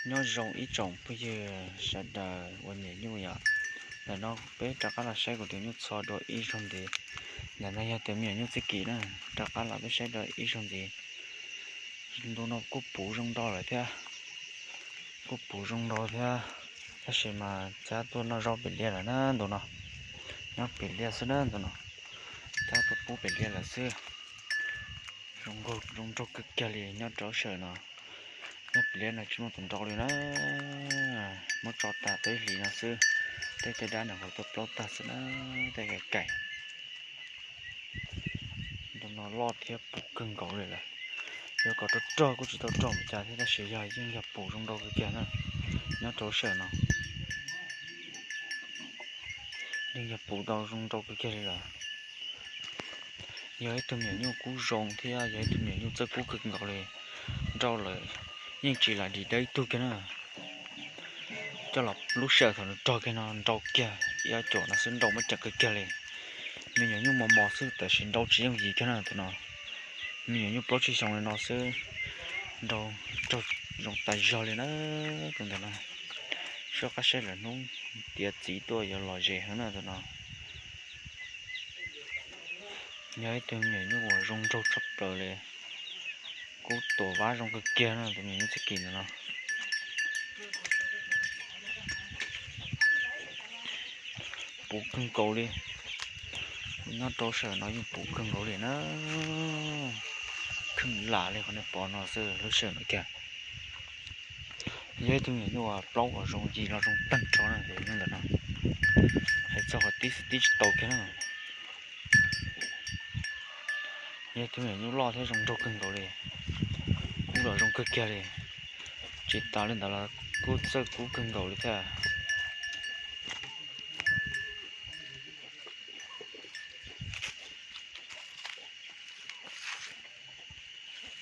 Nyob zoo ib tsoom phooj ywg sawv daws uas nyiam nyuj yom. Ntawm no peb rov qab los saib kuv tus nyuj txho dua ib zaug ntxiv. Ntawm no yog tus me nyuam nyuj txij kim na, rov qab los peb saib dua ib zaug ntxiv. Ntu no kuj puv zoo nrau lawm thiab, kuj puv zoo nrau thiab, tab sis mas cab tuaj noj zaub pem liaj lawm na ntu no. Nyob pem liaj xwb na ntu no, cab tuaj pub pem liaj lawm xwb. Zoo nraug kawg kiag li nyob rau sawm no. Nyob pem liaj no tsis muaj tus nrau li na, muab tso tas tau ib hlis no xwb. Tej caj dab nram hauv tuaj plaub tag xwb na, tej kaim kaim. Ntu no loj thiab puv kawg nkaus li lawm. Yuav kom rog rog kuj tsis tau rog npaum cas thiab tab sis yog yeej yog puv zoo nrau kawg kiag na, nyob rau sawm no. Yeej yog puv tau zoo nrau kawg kiag li lawm. Yog ib tug me nyuam nyuj kub zoo thiab yog ib tug me nyuam nyuj txawj kub kawg nkaus li. Nrau lawm yeej tsis lam dim dawb ib tug kiag na. Coj los lub sij hawm thaum nws rog kiag no nrau kiag ib ob cuam no xwb, nrau muaj ceem kawg kiag li. Me nyuam nyuj mos mos xwb tab sis nrau tsis yooj yim kiag na tus no. Me nyuam nyuj plaub tsib xyoos li no xwb, nrau raug zoo tas zog li na. Tus ntawm no, soj qab saib lawm hnub tiav txiv tuaj yuav lom zem heev na tus no. Yog ib tug me nyuam nyuj uas zoo nraug tshaj plaws li, kub tuam vab zoo kawg kiag na tus me nyuam nyuj txij kim ntawm no. Puv kawg nkaus li, nyob rau sawm no yeej puv kawg nkaus li na. Kheej lam li qhov nej pom no xwb lub sij hawm no kiag. Yog ib tug me nyuam nyuj plaub uas zoo yim los zoo tag nrho na tus nyuj ntawm no. Hais txog qhov tib xwb tib tsis tau kiag na. Yog ib tug me nyuam nyuj loj thiab zoo nraug kawg nkaus li, kub los zoo kawg kiag li. Tsis tas li ntawd los kuj txawj kub kawg nkaus li thiab.